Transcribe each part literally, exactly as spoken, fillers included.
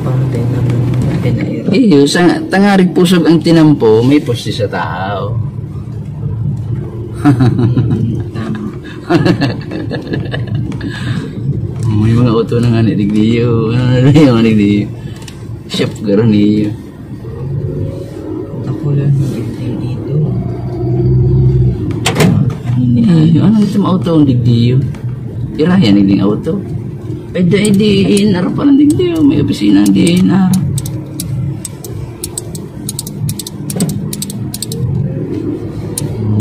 Pangde naman, pinairo. Iyo, sa tangarig pusog ang tinampo, may poste sa tao. Tama. May mga auto na nga ni Digdiyo. Ano na yung ni Digdiyo? Shop garo niyo. Ako lang mag-explain dito. Ano ni Eh, ano itong auto ang Digdiyo? Iraya ni ding auto. Ay, di, di, inaro pa ng Digdiyo. May opisina ang D N R.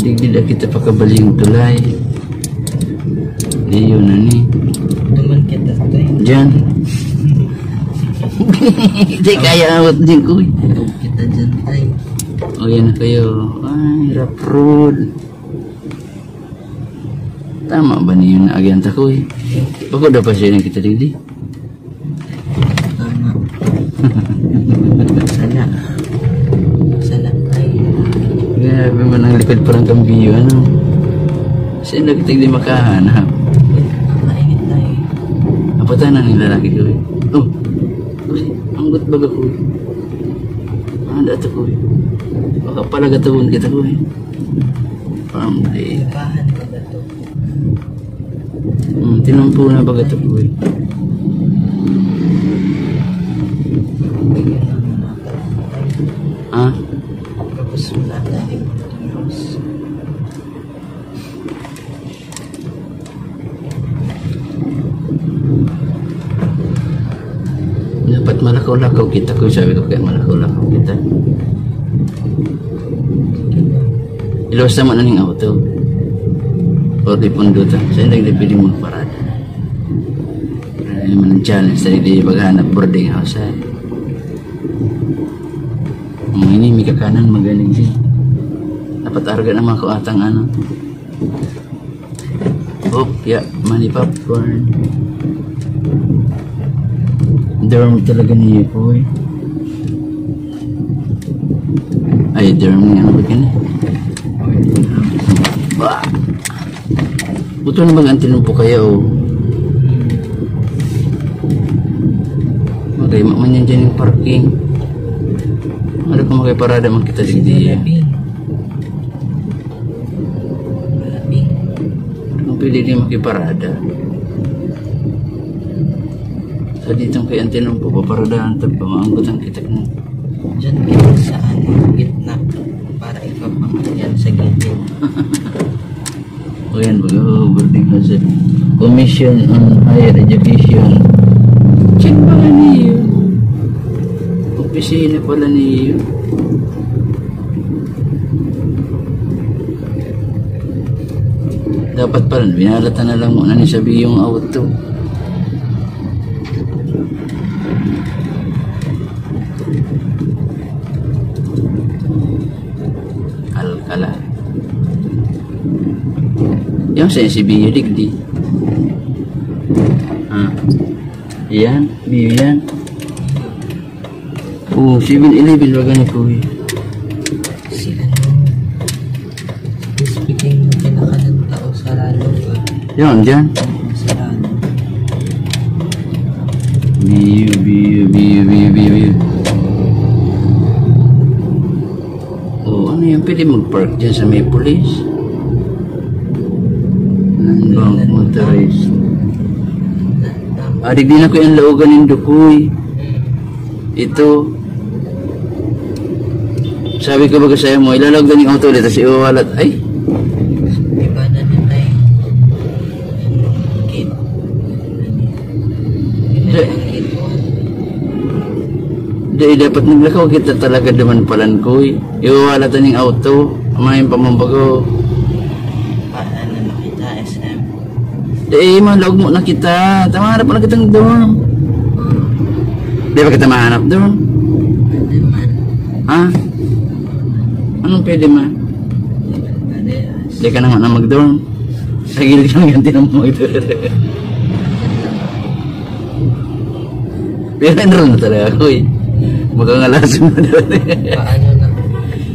Digdi na kita pakabaling tulay. Di yun, ano eh. Naman kita, tay. Diyan. Di kaya awat din ko eh. Kita dyan, tay. O, yan na kayo. Ay, rough road. Tama ba niyo na agyan ta ko eh? Bako daw pa siya yung kita digdi. Tama. Sana. Sana, tay. Grabe man ang likod parang kambiyo, ano? Kasi nagtigdi makahanap. Nakainit, tay. Apatan ang lalaki ko eh. Oh, uy, ang gutbag ako eh. Ang dato ko eh. Baka pala gatawon kita ko eh. Family. Bahan ko na to. Hmm, tinampo na baga to, boy. Ha? Tapos wala na yung tulos. Dapat malakaw-lakaw kita, ko sabi ko kaya malakaw-lakaw kita. Ilos naman aning auto. O di pundutan. Sa hindi pwede magparada. Ay, man ang challenge sa hindi maghanap boarding house, eh. Ang ini, may kakanan, magaling siya. Dapat arga naman ko atang ano. Hopya, money popcorn. Dorm talaga niya po eh. Ay, dorm nga ako din eh. Bah! Buto na mag-antinan po kaya oh. Magay man yan dyan yung parking. Ano kung magay parada magkita digdi eh. Ang pwede din makiparada. Sa ditong kay antinan po, paparadahan ta pa, maanggot ang kitak mo. Diyan kita sa ano, gitna. Para ikaw pamatyan sa gilid. O yan, mag-overtake na sa Commission on Higher Education. Diyan pala niyo. Opisina pala niyo. Dapat pala, binalatan na lang muna ni sabi yung auto. Alkala. Yung sa S B U digdi. Ah. Yan, biyo yan. Oh, seven eleven, baga ni Kuya. Si ano? Speaking ng pinakanan tao sa Ralo. Yan, dyan. Sa Ralo. Biyo, biyo, biyo, biyo, biyo, biyo. Oh, ano yan? Pwede mag-park dyan sa may police. Nandang motorist. Ah, di, di na ko yung laugan ng dukoy. Ito. Sabi ko baga sa'yo mo, ilalaog na yung auto dito, si iwawalat. Ay! Iba na din tayo. Di, di, dapat naglakaw kita talaga naman palan ko eh. Iwawalat na yung auto. Amayang pamambago. Paano na makita, S M? Eh, malaog mo na kita. Tama na pala kitang dorm. Di ba kita mahanap dorm? Pwede man. Ha? Anong pwede man? Pwede. Di ka na nga na mag-dorm. Sa gilid ka lang yan, tinan mo ito. Pero enroll na talaga ako eh. Magkangalasan na doon eh. Paano na?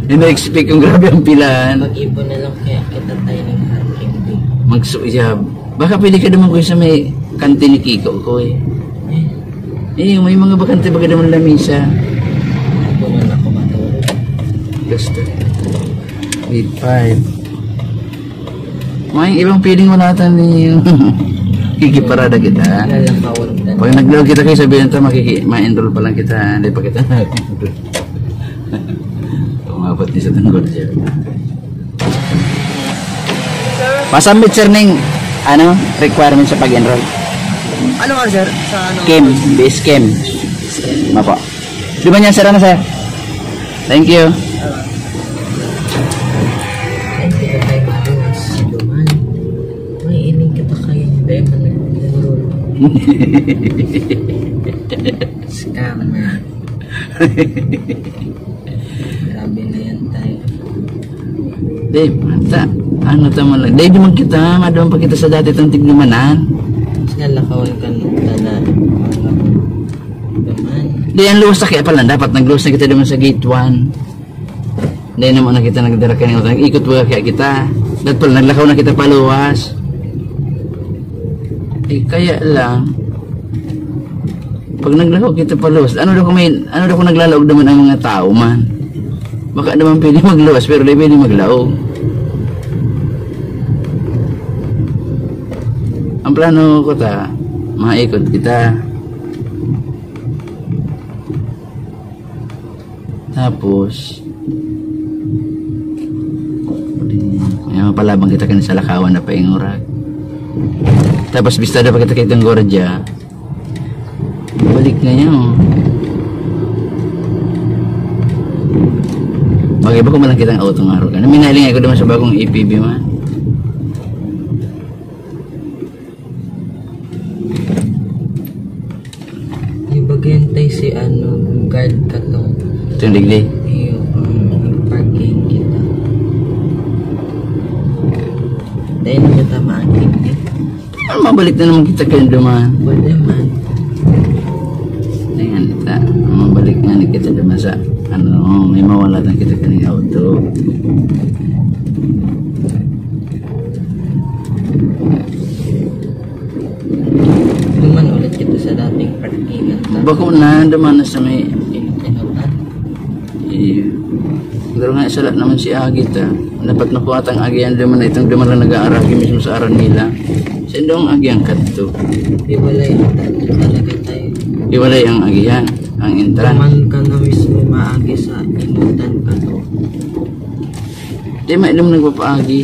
Hindi na-expect kong grabe ang pilahan. Mag-ipon na lang kaya kita tayo ng parking fee. Magsuyab. Baka pwede ka naman ko sa may kantin ni Kiko ko eh. Eh, Eh, may mga bakante baga naman lamisa. Ako man ako matulog. Gusto. Grade five. May ibang feeling wala ta ni kikiparada kita. Wala lang mawala. Pag nag-vlog kita kayo, sabihin ta, makiki-, ma-enroll pa lang kita, hindi pa kita. Umabot ni sa tungkol siya. Masambit, sir, ning, ano, requirements sa pag-enroll? Ano nga, sir? Sa ano? Kim, base Kim. Mapa. Di ba niya, sir, ano, sir? Thank you. Ay, kita tayo madulas. Duman. May ining kita kayo. Hindi man nag-enroll. Scammer. Grabe na yan, tay. Di, ta, ano ta man lang. Di, di man kita, maduman pa kita sa dati tang tiglumanan. Mas nalakawan ka nung tana. Duman. Di, ang luwas na kaya pala. Dapat nagluwas na kita naman sa gate one. Di naman na kita nagdara kanina. Nag-ikot ba kaya kita? Dapat pala, naglakaw na kita paluwas. Eh, kaya lang, pag naglakaw kita paluwas, ano daw kung may, ano daw kung naglalaog naman ang mga tao man? Baka naman pwede magluwas, pero di pwede maglaog. Ang plano ko ta, maikot kita. Tapos, may mapalabang kita kan sa lakawan na paingurag. Tapos, bistada pa kita kitang gwardiya. Balik ngayon. Bagay ba kung malang kitang auto nga aro ka? Naminaling ako naman sa bagong A P B man. Ibagay tayo si ano, guard ka to. Itong digdi? Iyo, um, parking kita. Dahil na kita maaking eh. Ano, mabalik na naman kita kayo duman. Pwede man. Ayan, kita. Mabalik nga ni kita duman sa, ano, may mawala na kita kaning auto. Duman ulit kita sa dating parkingan. Bako na, duman na sa may Pinutan. Iyo. Pero nga, sala naman si Agi ta. Dapat nakuha tang Agi yan, duman na itong duman lang nag-aaragi mismo sa aran nila. Saan daw ang Agi ang kadto? Iwalay ang tanong talaga tayo. Iwalay ang Agi yan, ang entrance. Duman ka na mismo maagi sa inutan ka to. Di, may alam nagpapaagi.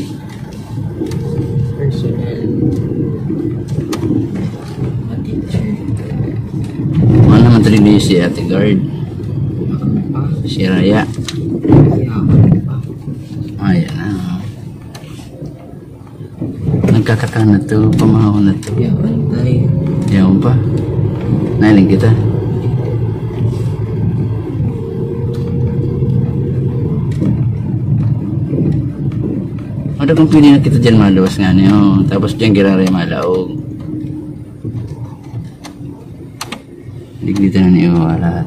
Personal. Mga teacher. Ano naman ito rin si Ate Guard? Ako pa. Si Raya. Kaya ako pa. Ayan na. Nagkakaka na to, pamahaw na to. Yawan tayo. Yawan pa. Nailing kita. Ano kung pwede na kita dyan maluwas nga niyo? Tapos dyan giraray malaog. Digdi na niyo lahat.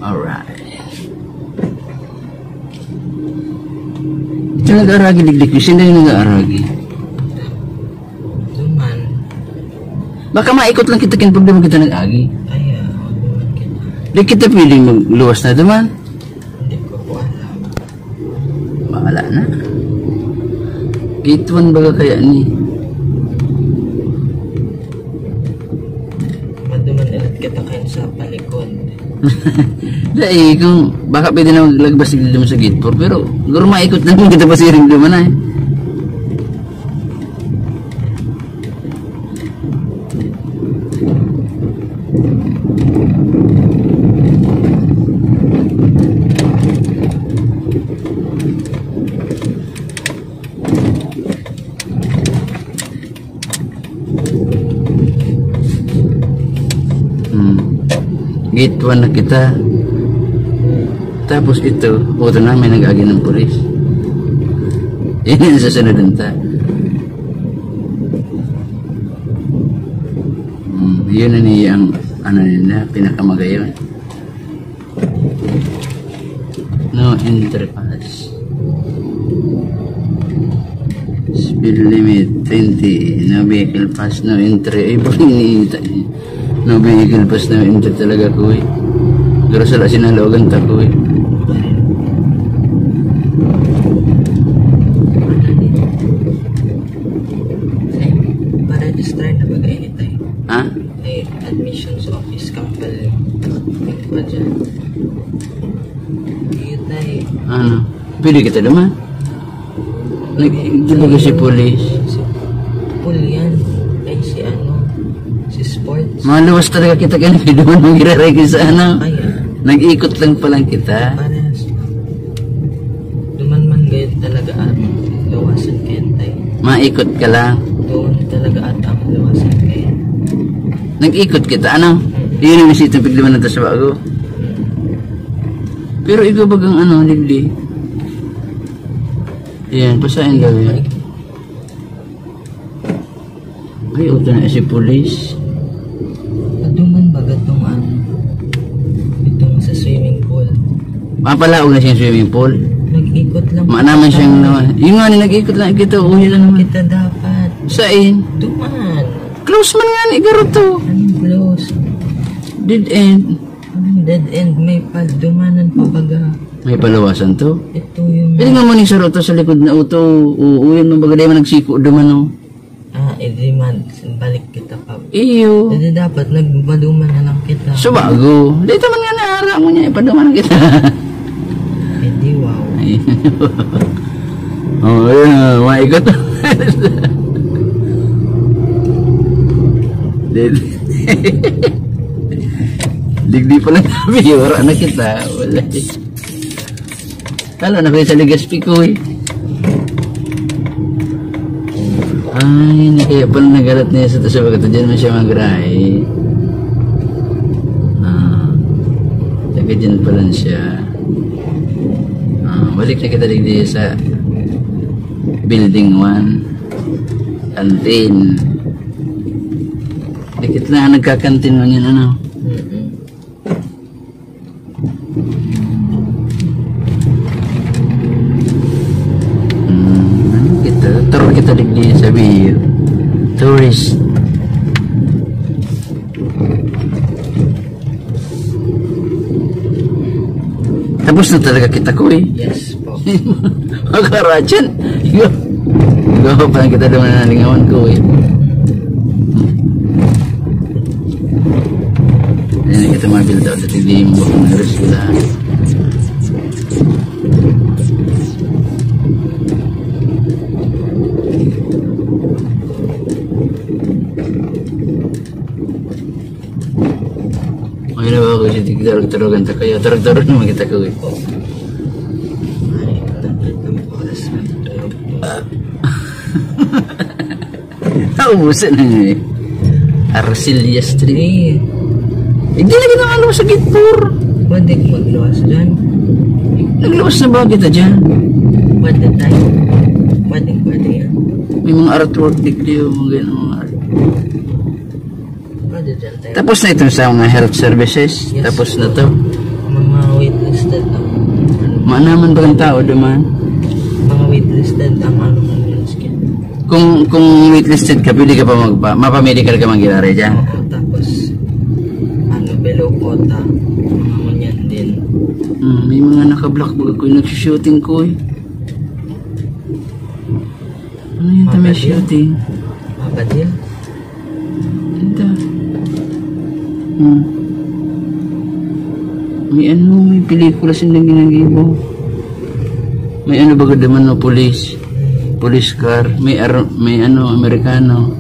Alright. Ito nag-aaragi, digdi ko. Sino yung nag-aaragi? Duman. Baka maikot lang kita kin pag duman kita nag-agi. Ay, ah, duman kita. Di kita pwedeng magluwas na duman. Hindi ko po alam. Bahala na. Gate one baga kaya ni? Maduman ulit kita kayo sa palikod. Dai, kung baka pwede na maglagbas siguro naman sa gate four, pero siguro maikot na naman kita pasiring duman ay. Hmm. Gate one na kita. Tapos ito, puto na, may nag-agi ng pulis. Yan ang susunod ta. Hmm. Yun na niya ang, ano nila, pinakamagayon. No entry pass. Speed limit, twenty. No vehicle pass, no entry. Ay, buhay ni ita eh. No vehicle pass, no entry talaga ko eh. Pero sa lasin na lawagan ta ko eh. Para register na ba kayo nito eh? Ha? Ay, admissions office kang pala. Yung pa dyan. Yun tayo. Ano? Pwede kita naman. Nag-, di ba kasi police? Si Paul yan. Ay, si ano, si Sports. Maluwas talaga kita kaya nagduman mong iraray ko sa ano. Ay, ah. Nag-ikot lang palang kita. Parehas lang. Duman man gayon talaga ang luwasan kayo, tay. Maikot ka lang. Doon talaga at ang luwasan kayo. Nag-ikot kita, ano? Yun ang nasitong pigduman na sa bago. Pero ikaw bagang ano, Ligdi? Ayan, pasahin daw yan. Ay, uto na si police. Aduman baga tong ano, itong sa swimming pool. Mapalaog na siyang swimming pool. Nag-ikot lang. Maanaman siyang naman. Yung nga, nag-ikot lang, kita, uwi lang naman. Kita dapat. Sain? Duman. Close man nga ni Garo to. Anong close? Dead end. Anong dead end? May pagdumanan pa baga. May paluwasan to. Ito yung Pwede nga mo ni Saruto sa likod na uto. Uuyan mo baga di man nagsiko duman, oh. Ah, edi man, balik kita pa. Iyo. Edi dapat nagpaduman na lang kita. Subago. Dito man nga naara mo niya, ipaduman kita. Edi wow. Ay. Oh, yun, oh, maikot. Dito. Digdi pa lang sabi, wala na kita. Wala. Talo na kayo sa Legazpi ko eh. Ay, na kaya pala nagalat niya sa taas, baga to dyan man siya mag-ride. Ah, taga dyan pala siya. Ah, balik na kita digdi sa building one. Canteen. Dikit na nagkakantin man yan, ano? Mm-mm. Hmm, ano kita? Tour kita digdi sa Biyo. Tourist. Tapos na talaga kita, Kuy. Yes po. Mga karatyan. Ikaw. Ikaw pa lang kita doon na nalingawan ko eh. Ayan, kita mga build out at hindi yung buong nurse nila. Ay, na ba ako si Tigdarag-tarugan ta kayo? Tarag-tarag naman kita ko eh. Ay, tatlong oras na ito. Naubusan na nga eh. Arcilla Street. Hindi na kita maluwas sa gate four. Pwede magluwas dyan. Nagluwas na ba kita dyan? Pwede tayo. Pwede, pwede yan. May mga artwork dito, mga ganun, mga art. Pwede dyan tayo. Tapos na itong sa mga health services. Yes. Tapos na to. Mga waitlisted ang, ano, Maanaman ba ang tao duman? Mga waitlisted ang, ano, ng skin. Kung, kung waitlisted ka, pwede ka pa magpa-, mapamedical ka mangyari dyan? Oo, tapos, ano, below quota, mga ngunyan din. Hmm, may mga naka-black bag ako, yung nagsushooting ko eh. Ano yun, may Mabadil? Shooting? Mabadil? Ito. Hmm. May ano, may pelikula silang ginagibo. May ano ba ganda man, no, police? Police car. May ar-, may ano, Amerikano.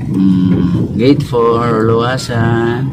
Hmm. Gate four, luwasan.